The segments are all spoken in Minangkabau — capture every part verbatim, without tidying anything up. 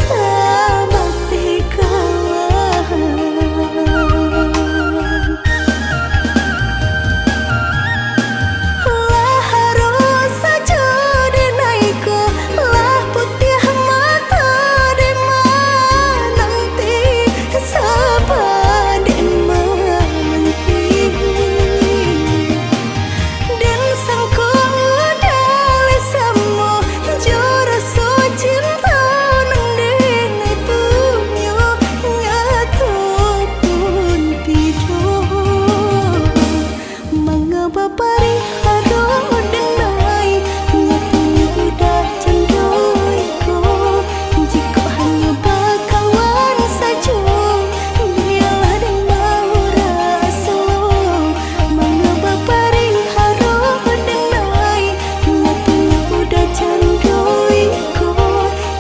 Tabati kawan. Lah haruih sajo denai ko, lah putiah mato den mananti, sabadik mananti. Den sangko udah lai samo, jo raso cinto nan den punyo, nyato pun tido. Manga bapariharo denai, nyatonyo udah cando iko. Jikok hanyo bakawan sajo, bialah den baurang selo. Manga bapariharo denai, nyatonyo udah cando iko.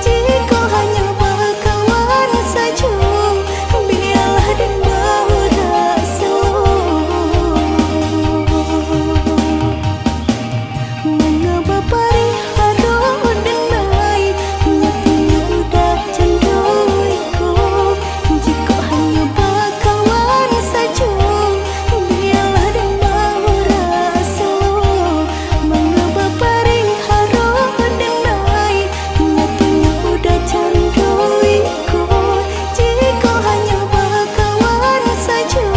Jikok hanyo bakawan sajo, bialah den baurang selo. Manga bapariharo denai, nyatonyo udah cando iko. Jikok hanyo bakawan sajo, bialah den baurang selo. Manga bapariharo denai, nyatonyo udah cando iko. Jikok hanyo bakawan sajo,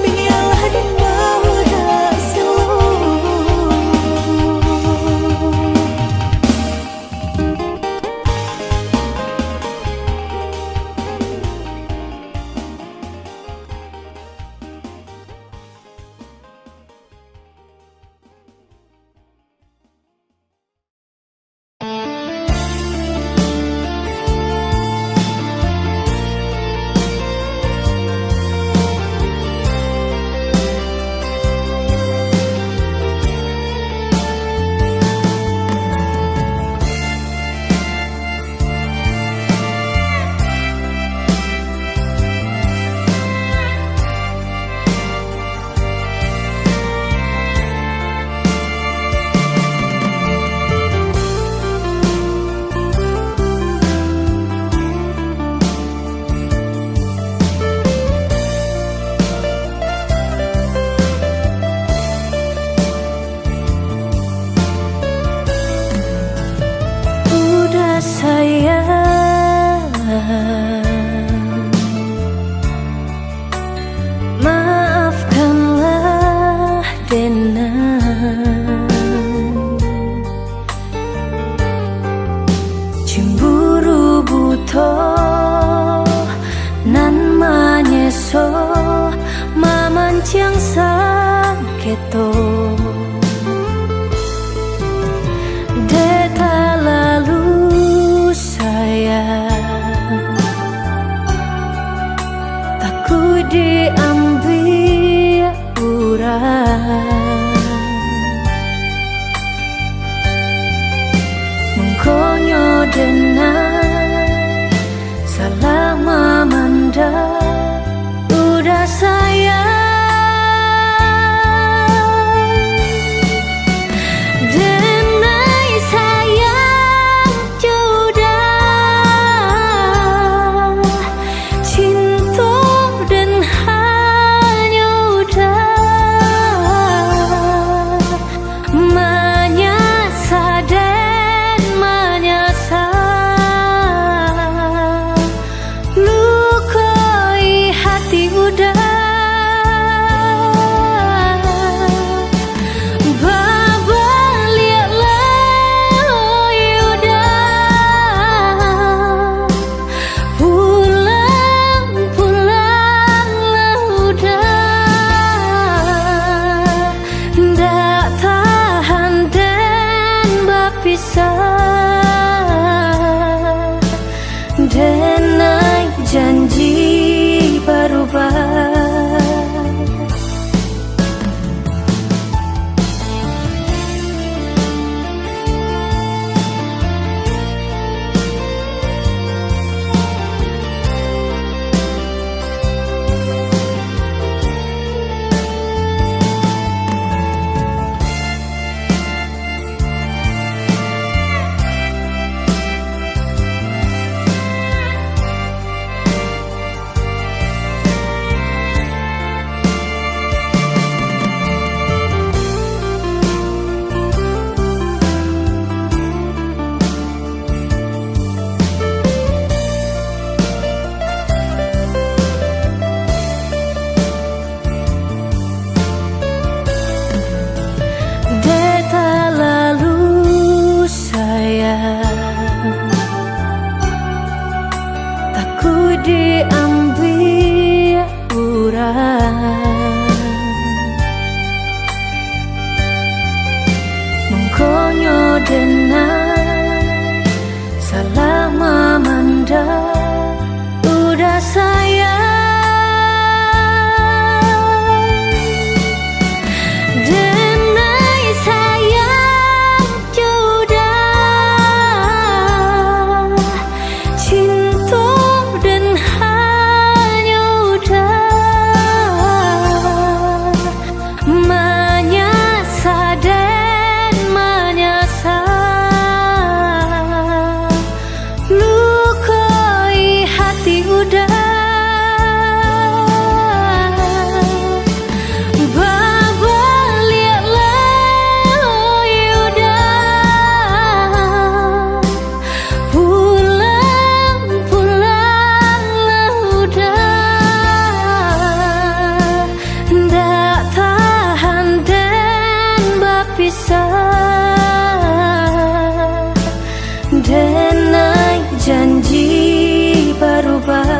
bialah den baurang selo. Udah sayang, maafkanlah denai. Cimburu buto nan manyeso, mamanciang sangketo. Dek talalu sayang, takuik diambiak urang. Mangkonyo denai salah mamandang, udah sayang. Denai sayang jo udah, cinto den hanyo udah. Manyasa den manyasa, lukoi hati udah. Babaliaklah oi udah, pulang-pulanglah udah. Ndak tahan den bapisah, denai janji barubah. Ku diambiak urang, mangkonyo denai salah mamandang. Uda sayang, denai sayang jo Uda, cinto den hanyo Uda. Manyasa den manyasa, lukoi hati Uda. Babaliaklah, oi Uda, pulang-pulanglah Uda. Ndak tahan den bapisah, denai janji barubah.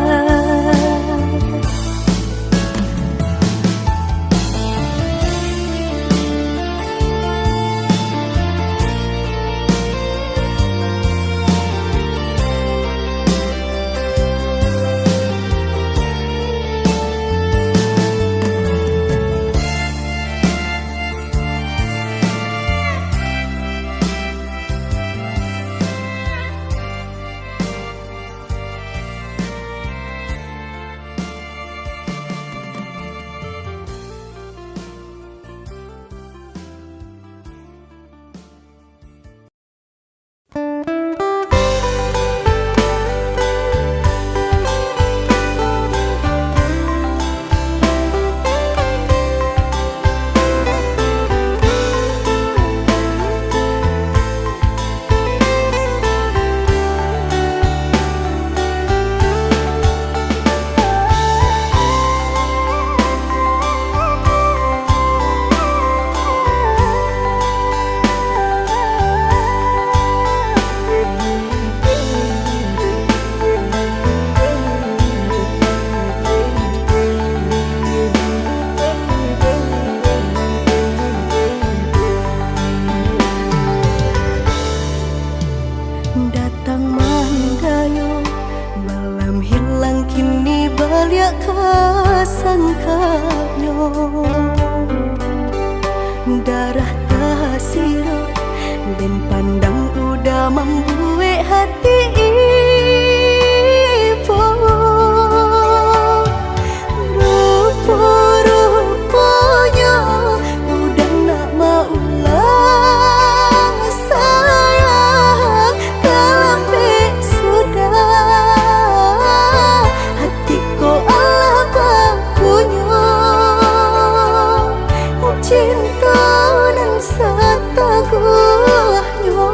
Datang mandayo, malam hilang, kini baliak ka sangkanyo. Darah tasirok, den pandang Uda mambuek hati ibo. Rupo-ruponyo Uda nak maulang, sayang, talambek sudah. Hati ko alah bapunyo, cinto nan sataguhnyo.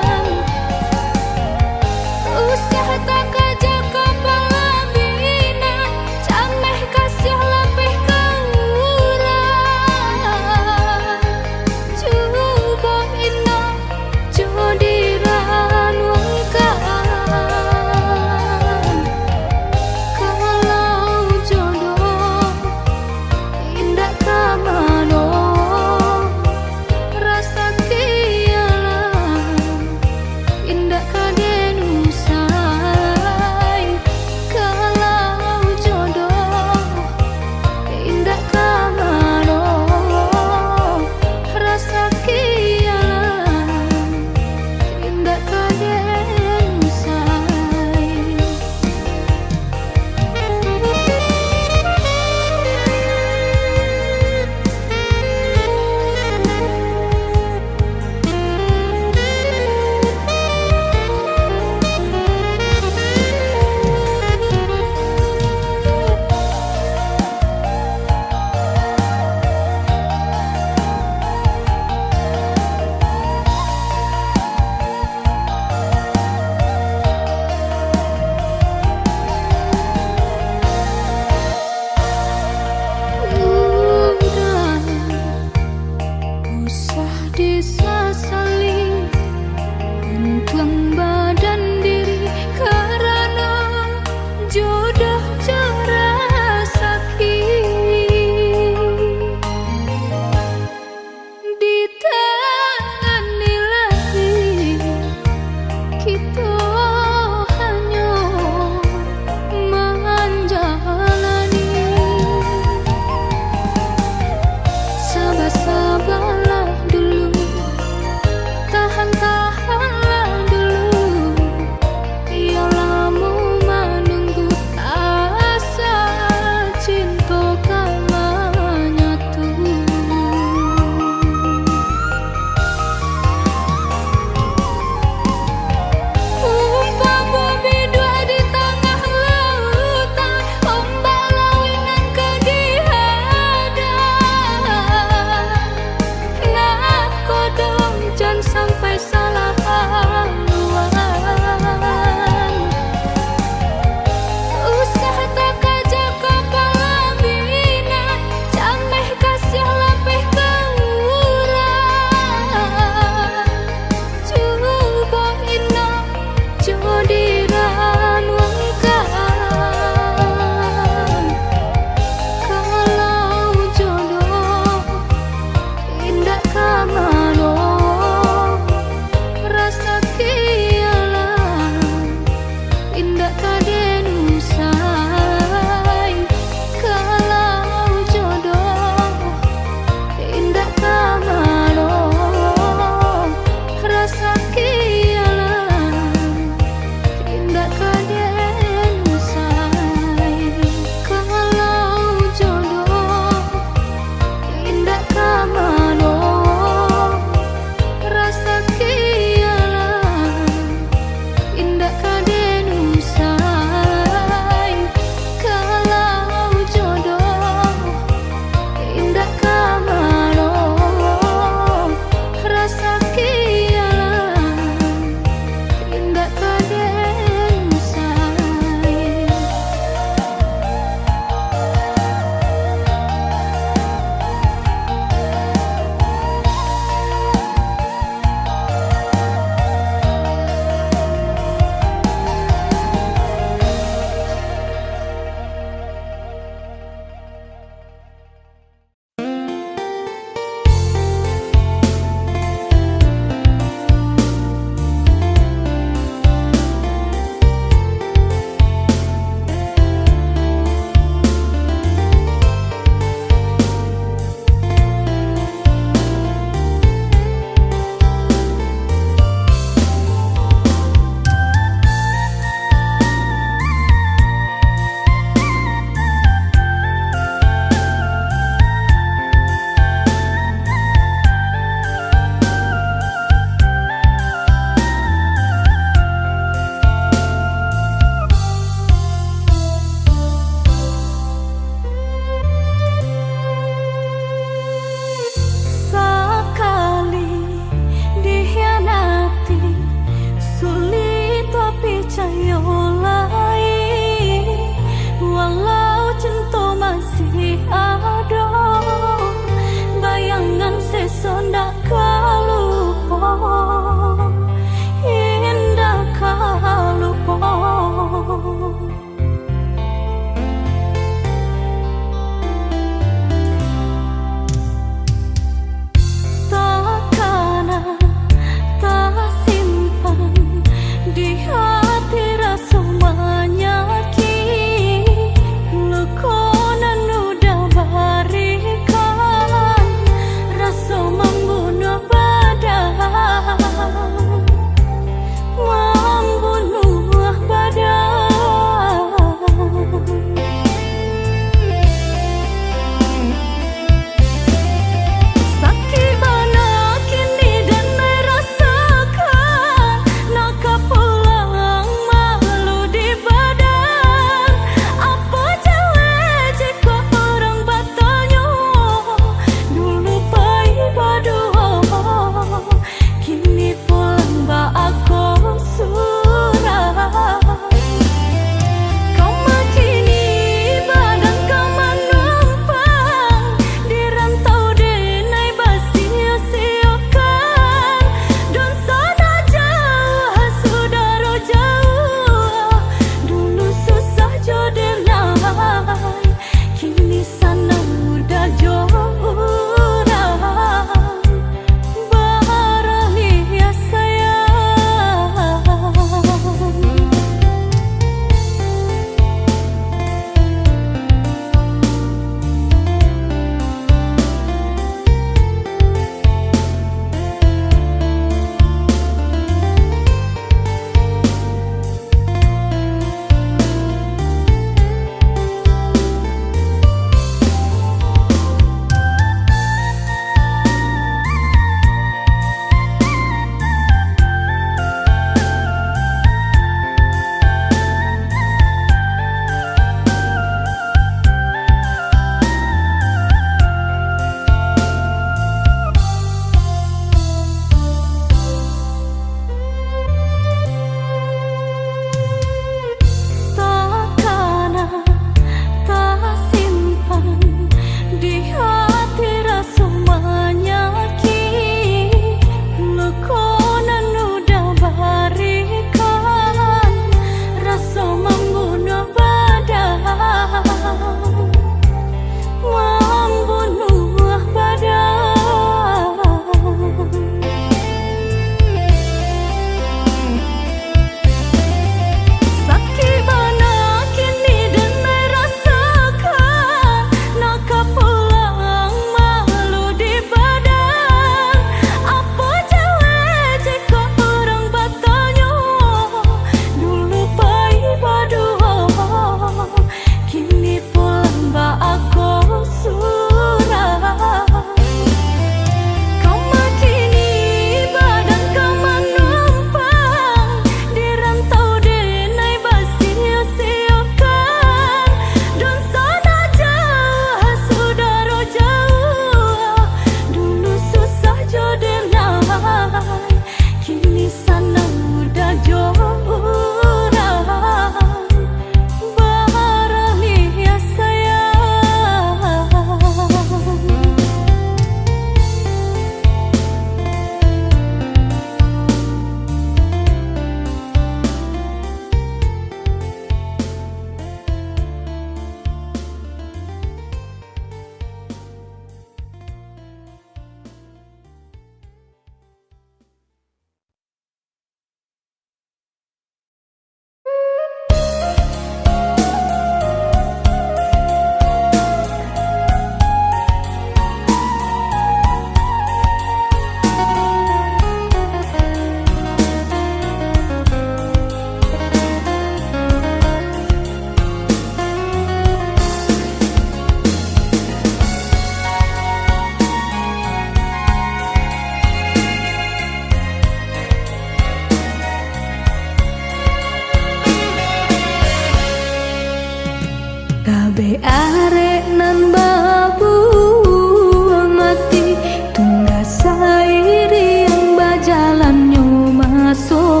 Arek nan babuah mati, tungga sairiang bajalannyo maso,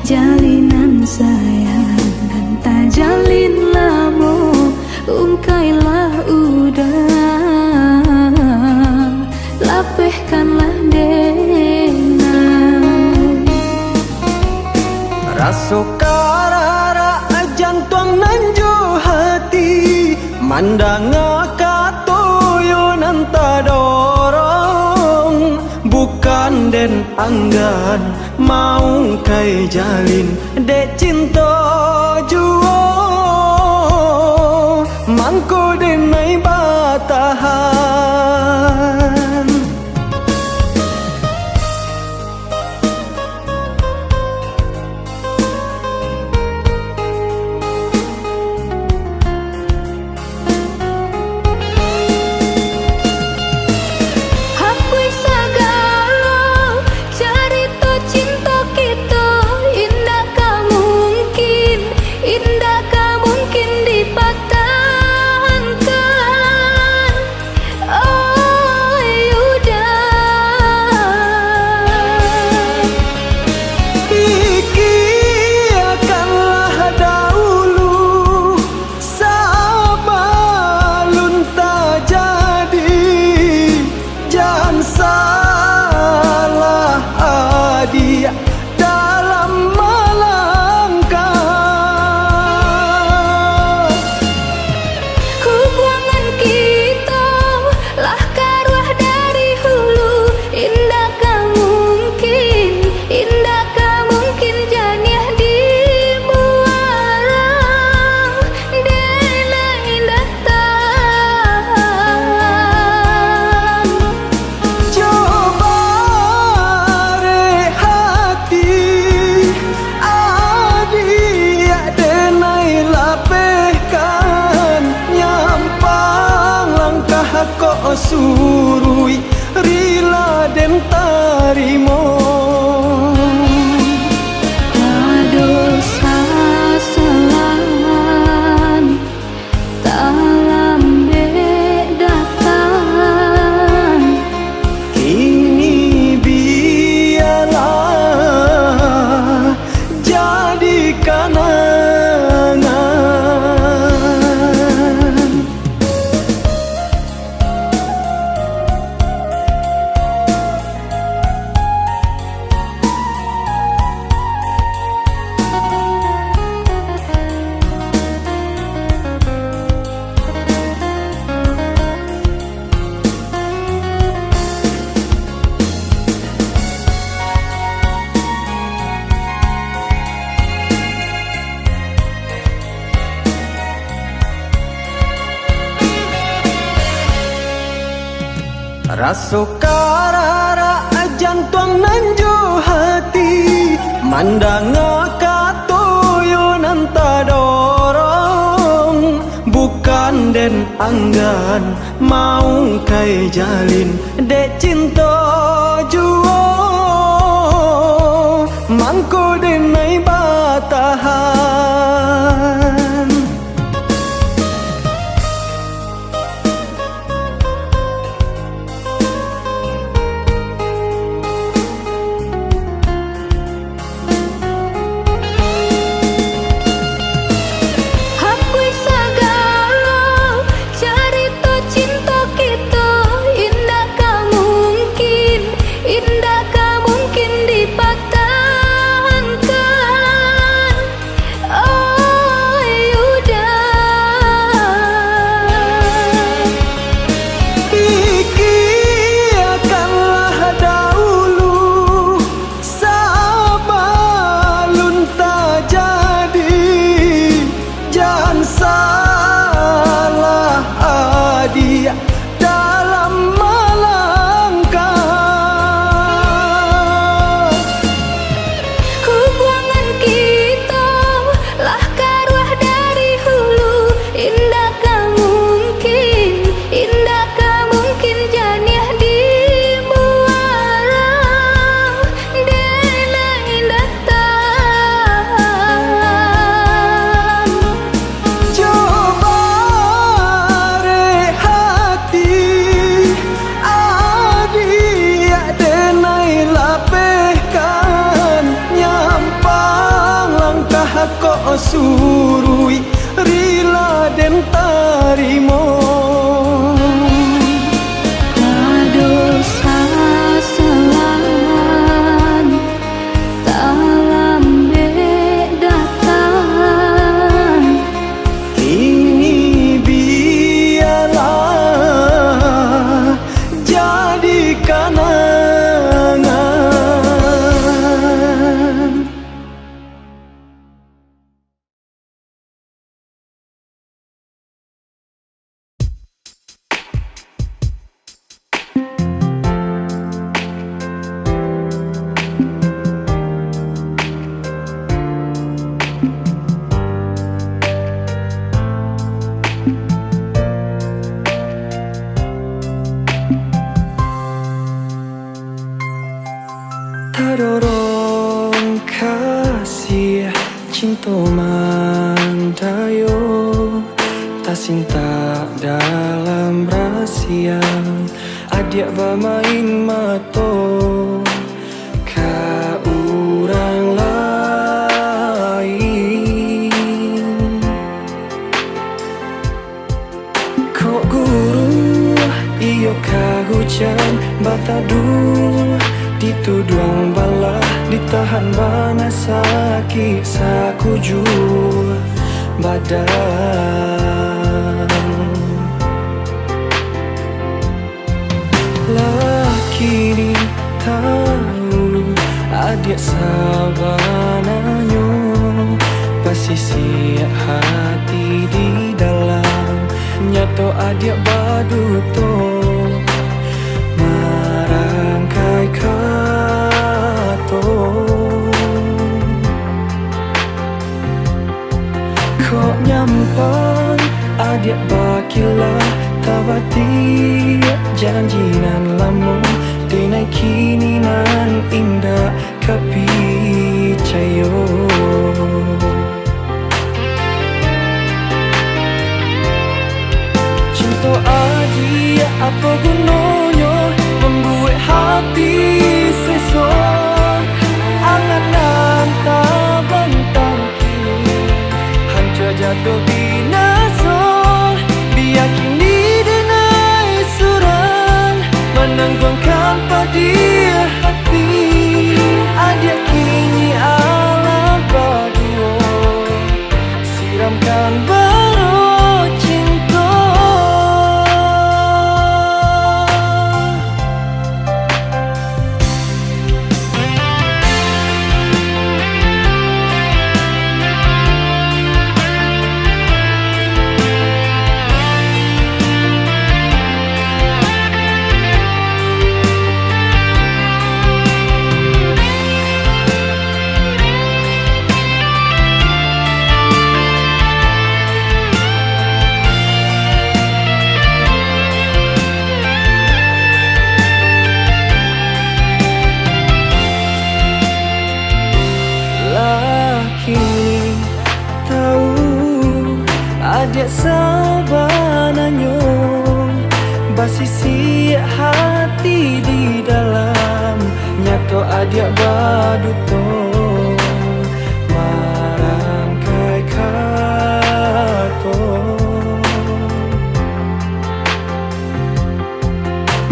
jalinan sayang nan tajalin lamo, ungkailah udah, lapehkanlah denai. Raso kararak jantuang nan jo hati, mandanga kato yo nan tadorong, bukan den anggan maungkai jalin, dek cinto juo, mangko denai batahan. Hapuih sagalo carito cinto kito, indak ka mungkin, indak ka mungkin dipatahankan. Oi Uda, pikiakanlah daulu sabalun tajadi. Jan salah adiak dalam malangkah. Hubuangan kito lah karuah dari hulu, indak ka mungkin, indak ka mungkin janiah dibuang. Denai datang. Jo barek hati, adiak denai lapehkan, nyampang langkah kok suruik, rila den tarimo. Ado sasalan talambek datang. Kini bialah jadi kanangan. Raso kararak jantuang nan jo hati, mandanga kato yo nan tadorong, bukan den anggan maungkai jalin, dek cinto juo, mangko denai batahan. Hapuih sagalo carito cinto kito, indak ka mungkin, indak ka mungkin dipatahankan. Oi Suruik rila den tarimo. Ado sasalan talambek datang. Kini bialah jadi kanangan. Tadorong kasih cinto mandayo, tasintak dalam rasia, adiak bamain mato ka urang lain. Kok guruah, iyo ka hujan, bataduah, dituduang balah, ditahan bana sakik sakujua badan. Lah kini tahu, adiak sabananyo basisiak hati di dalam. Nyato adiak baduto, marangkai kato. Kok nyampang adiak bakilah, tabatiak janji nan lamo, denai kini nan indak ka picayo. Cinto adiak, apo gunonyo mambuek hati seso? Angan nan tabantang kini hancua jatuah binaso. Bia kini denai surang manangguangkan padiah hati. Adiak kini alah baduo, siramkan baro cinto. Lah kini tau, adiak sabananyo basisiak hati di dalam. Nyato adiak baduto, marangkai kato.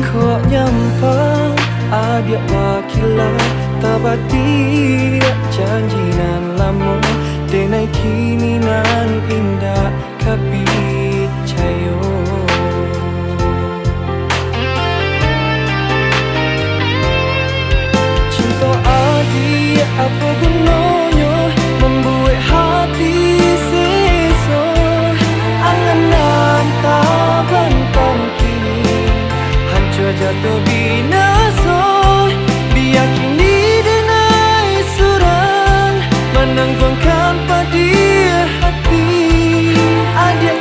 Kok nyampang adiak bakilah, tabatiak janji nan lamo, denai kini nan indak ka picayo. Cinto adiak, apo gunonyo mambuek hati seso? Angan nan tabantang kini hancua jatuah binaso. Bia kini denai surang manangguangkan padiah hati. Adiak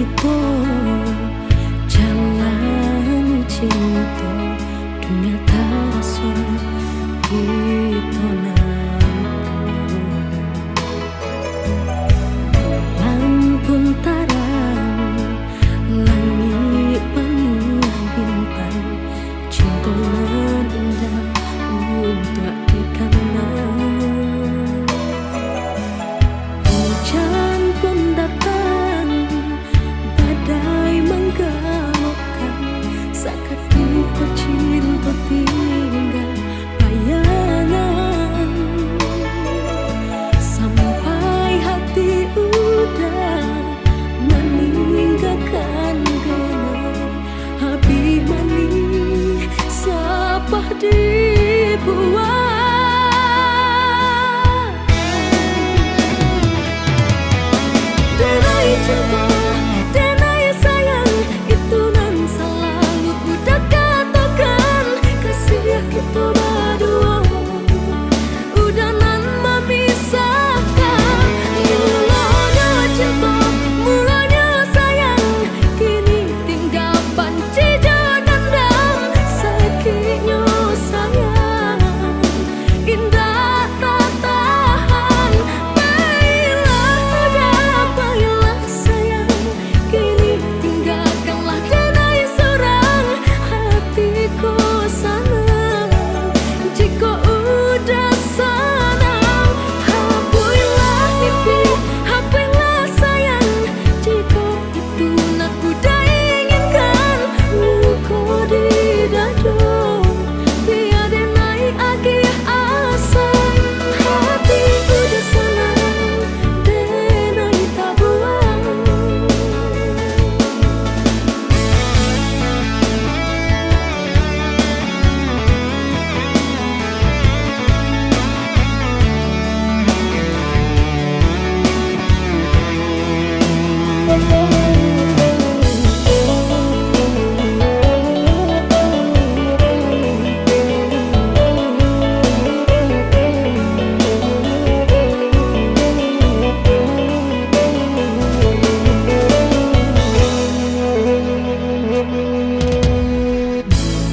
Kito jalani cinto, dunia taraso kito nan punyo. Bulan pun tarang, langik panuah bintang, cinto nan indah untuak dikanang. Ujan pun datang, badai manggalokkan, sakatiko cinto tingga bayangan. Sampai hati udah maninggakan denai, habih manih sapah dibuang. Denai cinto, denai sayang, itu nan salalu udah katokan, kasih kito baduo udah nan mamisahkan. Mulonyo cinto, mulonyo sayang, kini tingga banci jo dandam. Sakiknyo sayang, indak tatahan. Pailah, udah pailah sayang, kini tinggakanlah denai surang. Hati ko sanang jikok udah sanang. Hapuihlah mimpi, hapuihlah sayang, jikok itu nan udah inginkan. Luko di dado, bia denai agiah asa. Hati udah sanang, denai tabuang.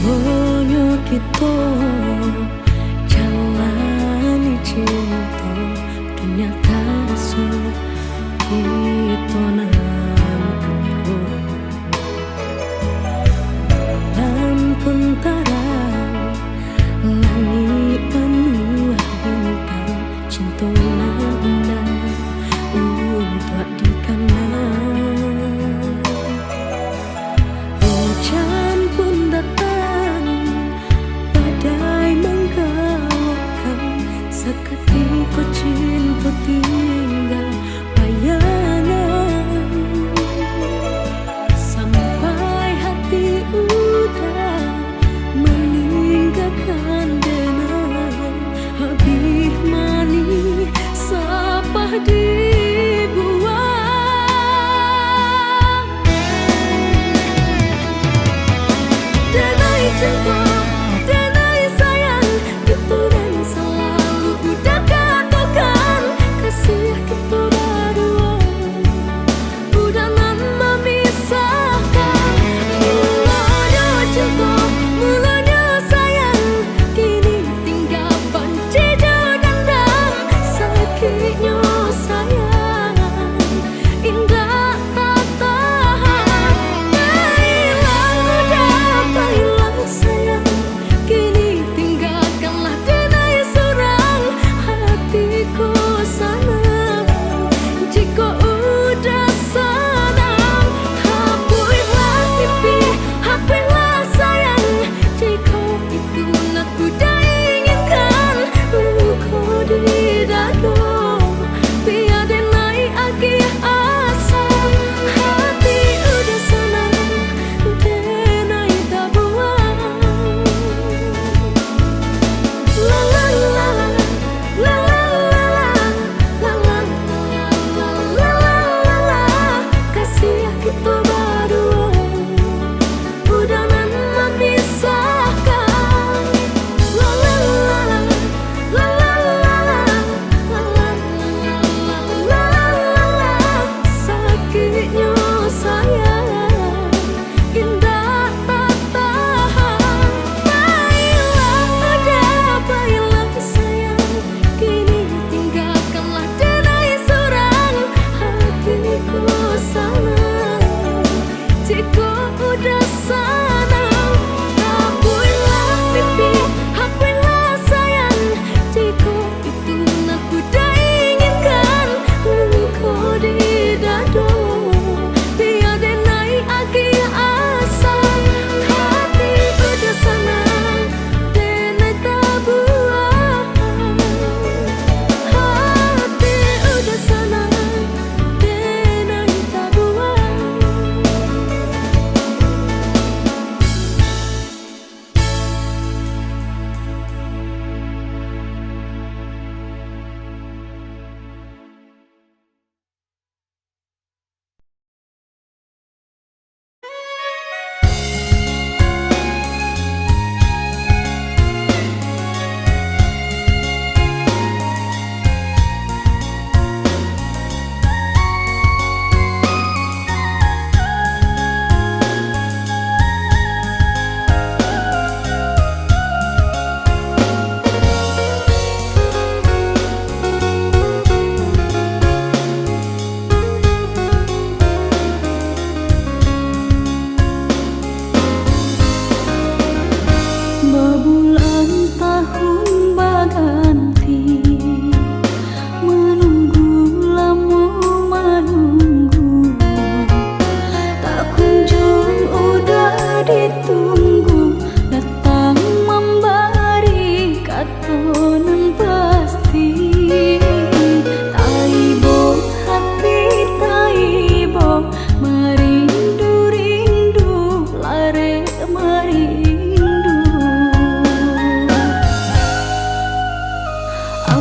Mulonyo kito jalani cinto, dunia taraso kito nan punyo. Bulan pun tarang, langik panuah bintang, cinto nan indah untuak dikanang. Ujan pun datang, badai manggalokkan, sakatiko cinto tingga bayangan. Sampai hati udah maninggakan denai, habih manih sapah dibuang. Denai cinto, denai sayang, itu nan salalu udah katokan, kasih kito baduo udah nan mamisahkan. Mulonyo cinto, mulonyo sayang, kini tingga banci jo dandam. Sakiknyo sayang,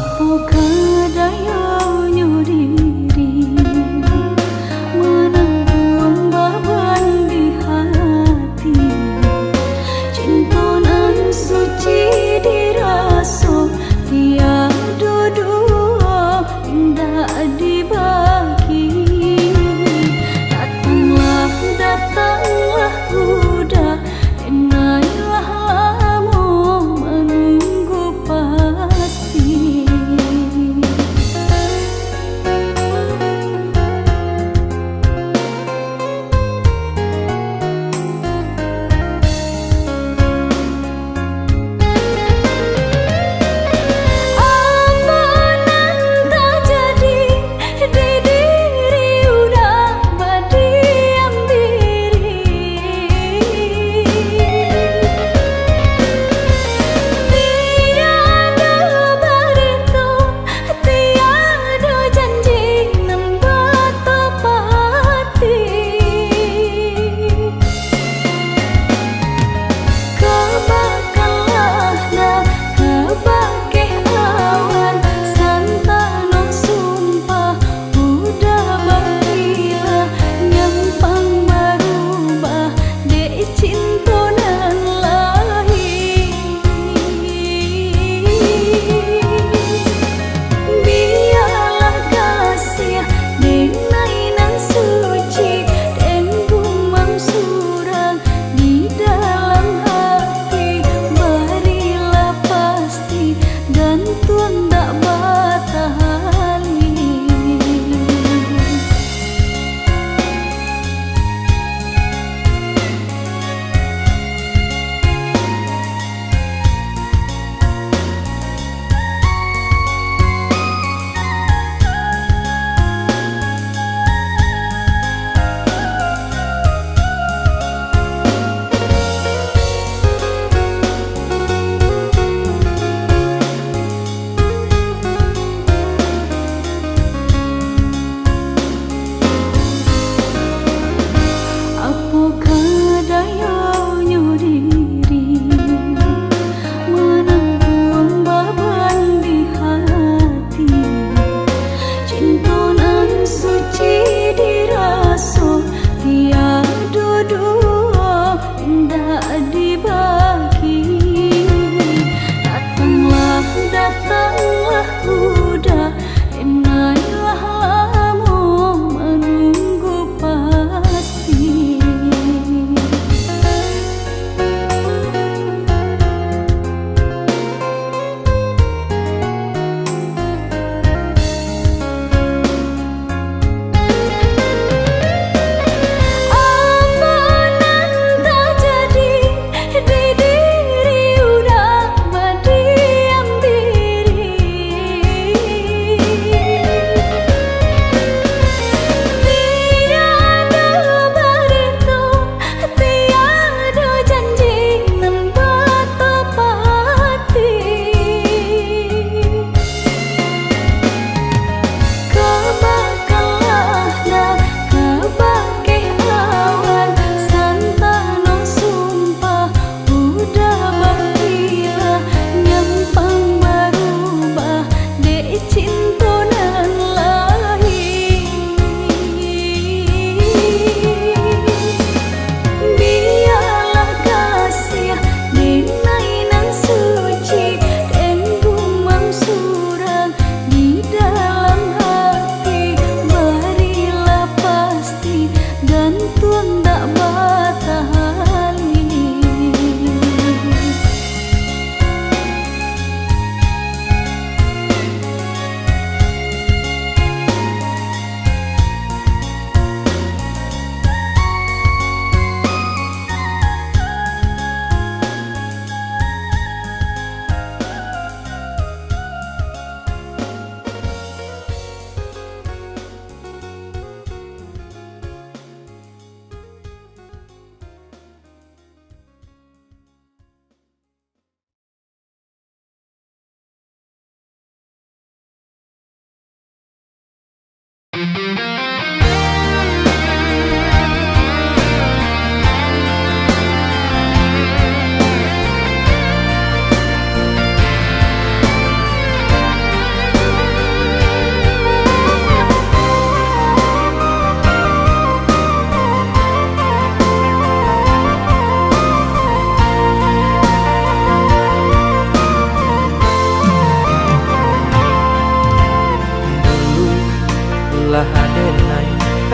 Apo ka dayonyo diri, manangguang baban di hati. Cinto nan suci diraso, tiado duo indak dibagi. Datanglah, datanglah, Uda, denailah lamo manunggu pasti.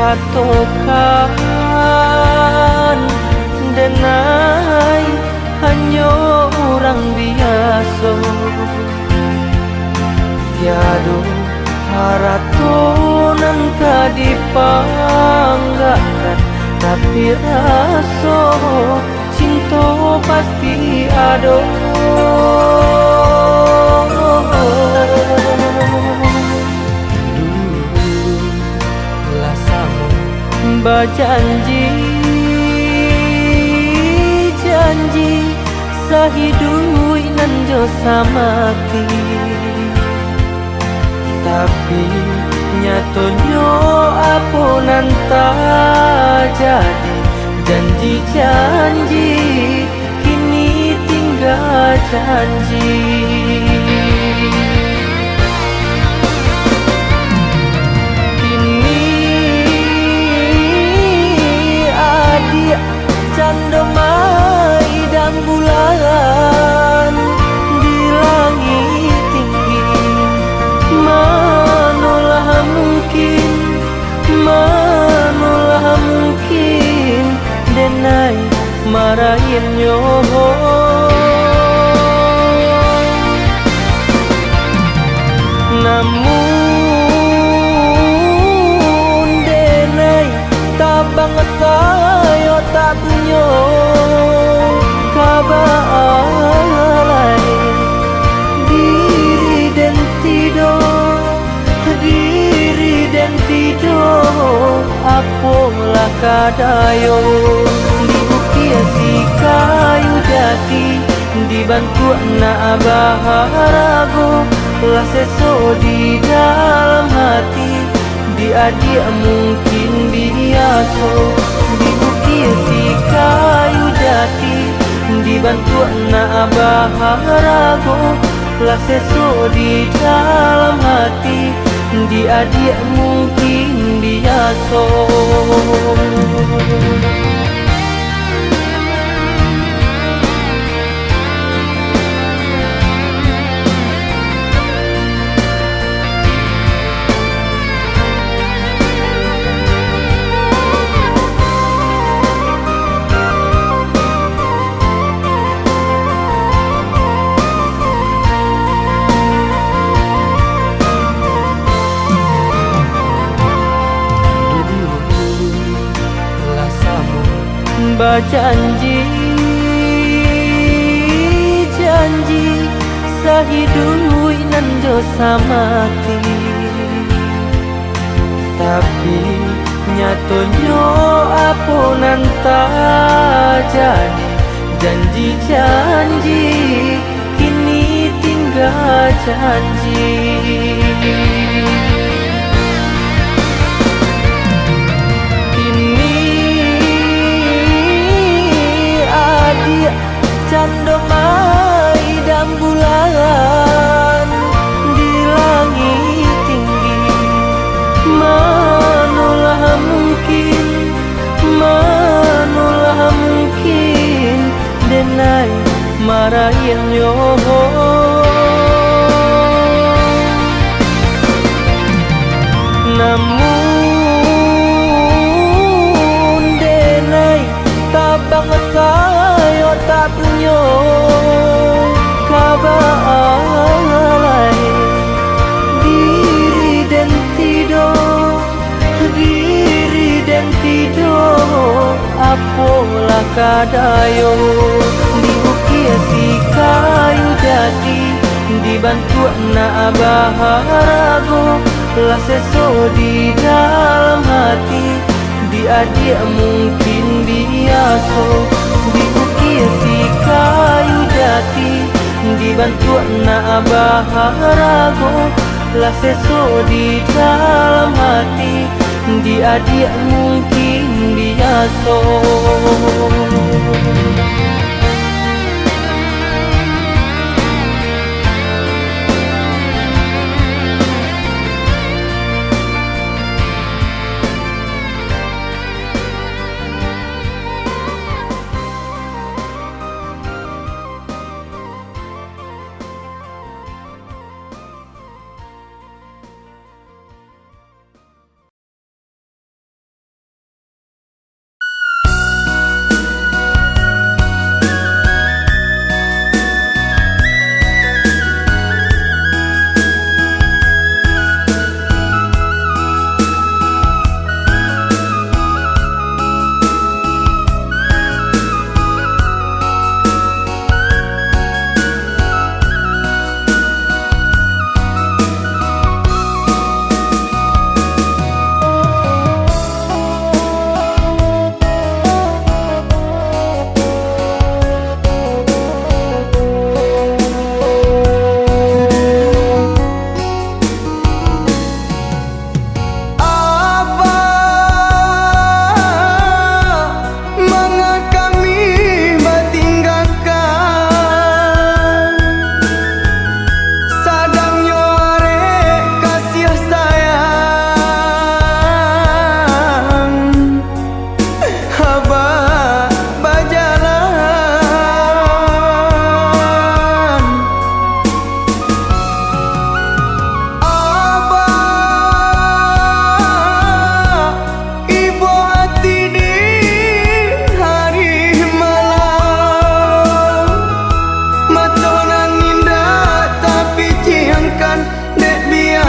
Katokan, denai, hanyo urang biaso. Tiado harato nan ka dipanggakkan, tapi raso cinto pasti ado. Dulu lah samo bajanji, janji sahiduik nan jo samati. Tapi nyatonyo apo nan tajadi, janji-janji kini tingga janji. Kini adiak cando maidang bulan di langik tinggi. Manolah mungkin, manolah mungkin, denai marainnyo. Namun denai tabang sayo tak punyo, ka baa lai diri den tido, diri den tido, apolah ka dayo, diukir si kayu jati, dibantuak nak baharago, lah seso di dalam hati. Di adiak mungkin biaso, diukir si kayu jati, dibantuak nak baharago, lah seso di dalam hati. Di adiak mungkin biaso. Dulu lah samo bajanji, janji sahiduik nan jo samati. Tapi nyatonyo apo nan tajadi, janji-janji kini tingga janji. Kini adiak cando maidang bulan di langik tinggi. Manolah mungkin, manolah mungkin, denai marainnyo. Namun denai tabang sayo tak punyo, ka baa lai diri den tido, diri den tido, apolah ka dayo, diukir si kayu jati, dibantuak nak baharago, lah seso di dalam hati. Di adiak mungkin biaso, diukir si kayu jati, dibantuak nak baharago, lah seso di dalam hati. Di adiak mungkin biaso.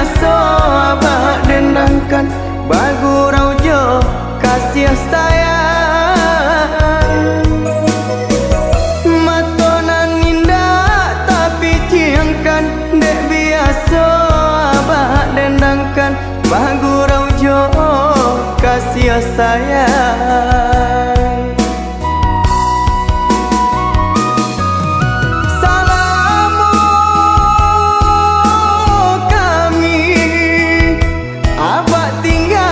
Biaso abak dendangkan, bagurau jo kasiah sayang. Mato nan indak tapiciangkan, dek biaso abak dendangkan, bagurau jo kasiah sayang. Salamo kami abak tinggakan,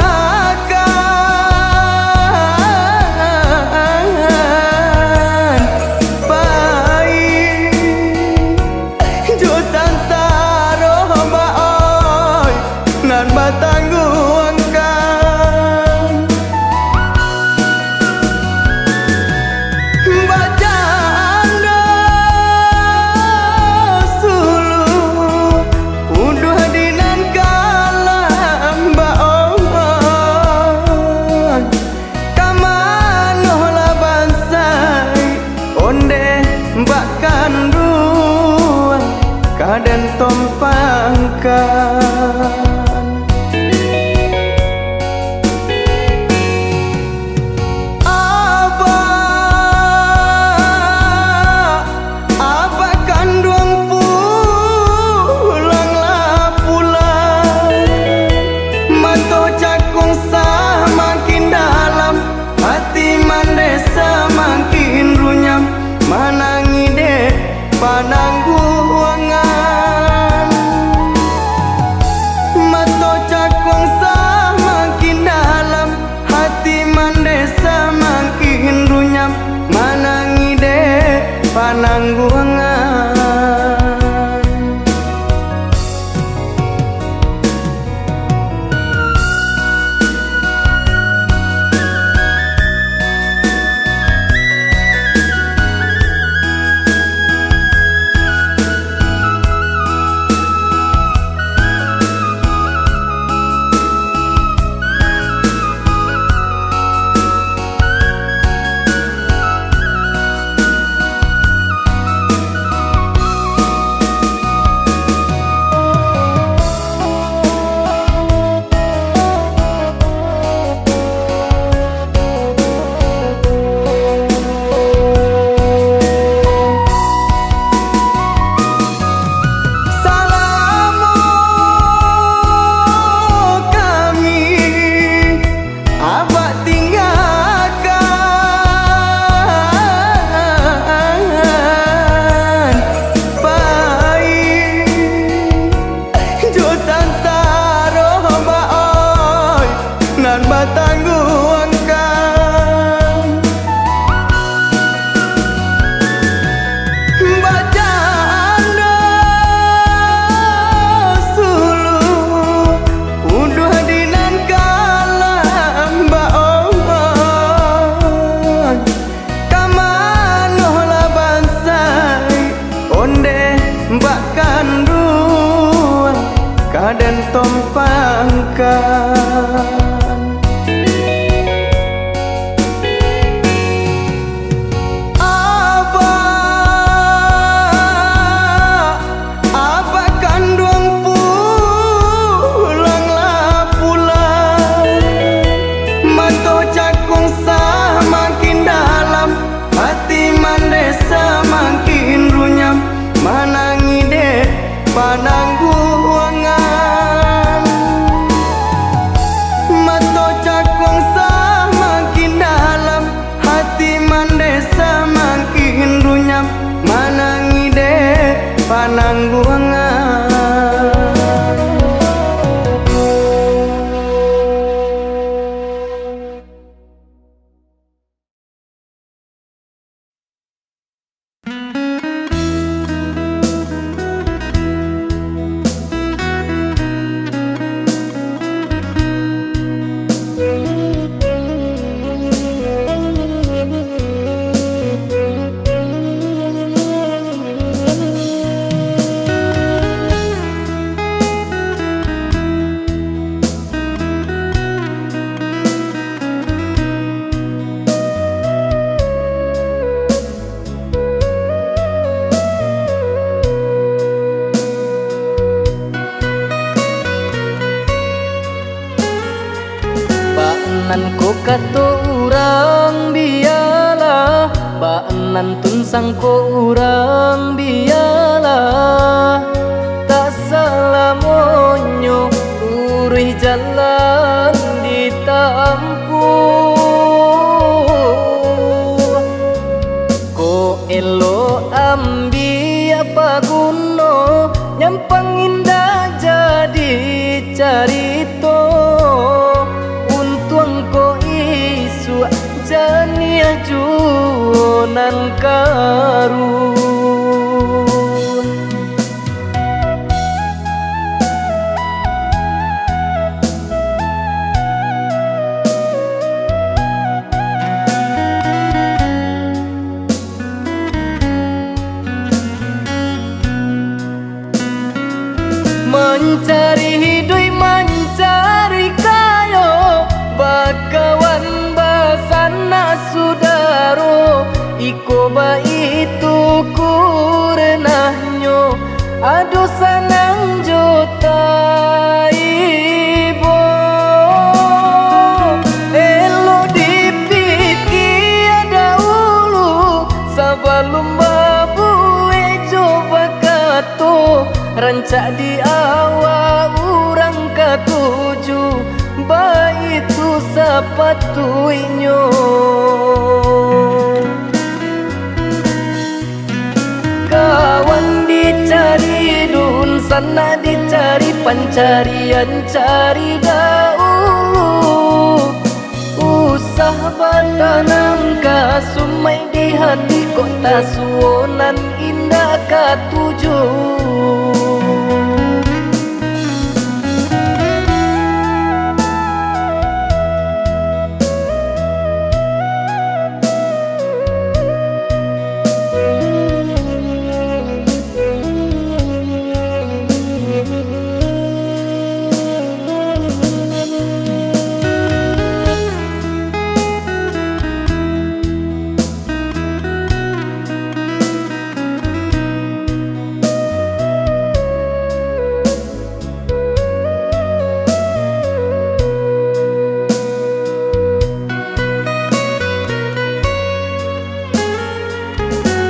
pai jo sansaro, Bak, oi, nan batangguangkan. Bajando suluah, uduah di nan kalam, Bak, oi. Ka manolah bansaik, ondeh bak kanduang, ka den tompangkan. Abak, abak kanduang, pulanglah pulang. Mato cakuang samakin dalam, ati mandeh samakin runyam, manangih dek panangguangan. Mato cakuang samakin dalam, ati mandeh samakin runyam, manangih dek panangguangan. Salamo kami abak tinggakan, pai jo sansaro, Bak, oi, nan batangguangkan. Bajando suluah, uduah di nan kalam, Bak, oi. Ka manolah bansaik, ondeh bak kanduang, ka den tompangkan. Abak, abak kanduang, pulanglah pulang. Mato cakuang samakin dalam, ati mandeh samakin runyam, manangih dek panangguangan. Nan ko kato urang bialah, bak nan tun sangko urang bialah. Tak salamonyo luruih jalan ditampuah. Ko elok ambiak paguno, nyampang indak jadi carito. Untuang ko isuak janiah juo nan karuah. Mancari hiduik, mancari kayo, bakawan basanak sudaro, iko baitu kurenahnyo, ado sanang jo taibo. Elok dipikia daulu, sabalun babuek jo bakato, rancak di awak urang katuju, baitu sapatuiknyo. Kawan dicari, dunsanak dicari, pancarian cari daulu. Usah batanam kasumaik di hati, kok tasuo nan indak katuju.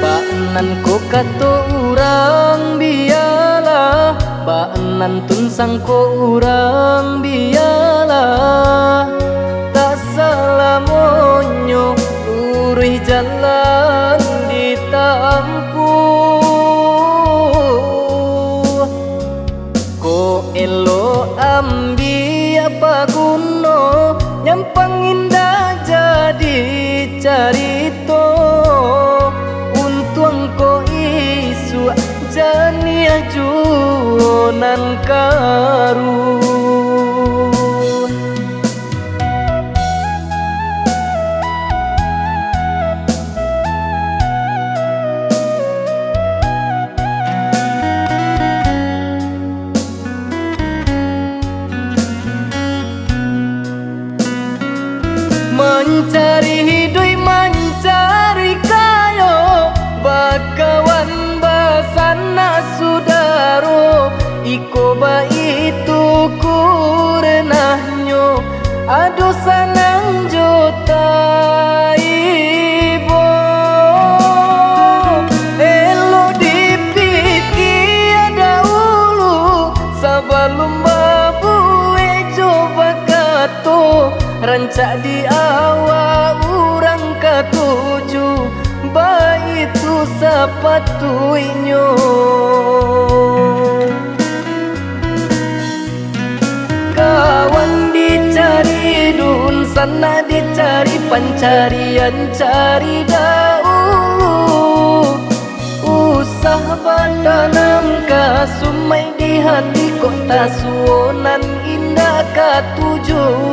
Bak nan ko kato urang bialah, bak nan tun sangko urang bialah. Tak salamonyo luruih jalan ditampuah. Kok elok ambiak paguno, nyampang indak jadi carito. Untuang kok isuak janiah juo nan karuah. Mancari hiduik, mancari kayo, bakawan basanak sudaro, iko baitu kurenahnyo, ado sanang jo taibo. Elok dipikia daulu, sabalun babuek jo bakato, rancak di awak urang katuju, baitu sapatuiknyo. Kawan dicari, dunsanak dicari, pancarian cari daulu. Usah batanam kasumaik di hati, kok tasuo nan indak katuju.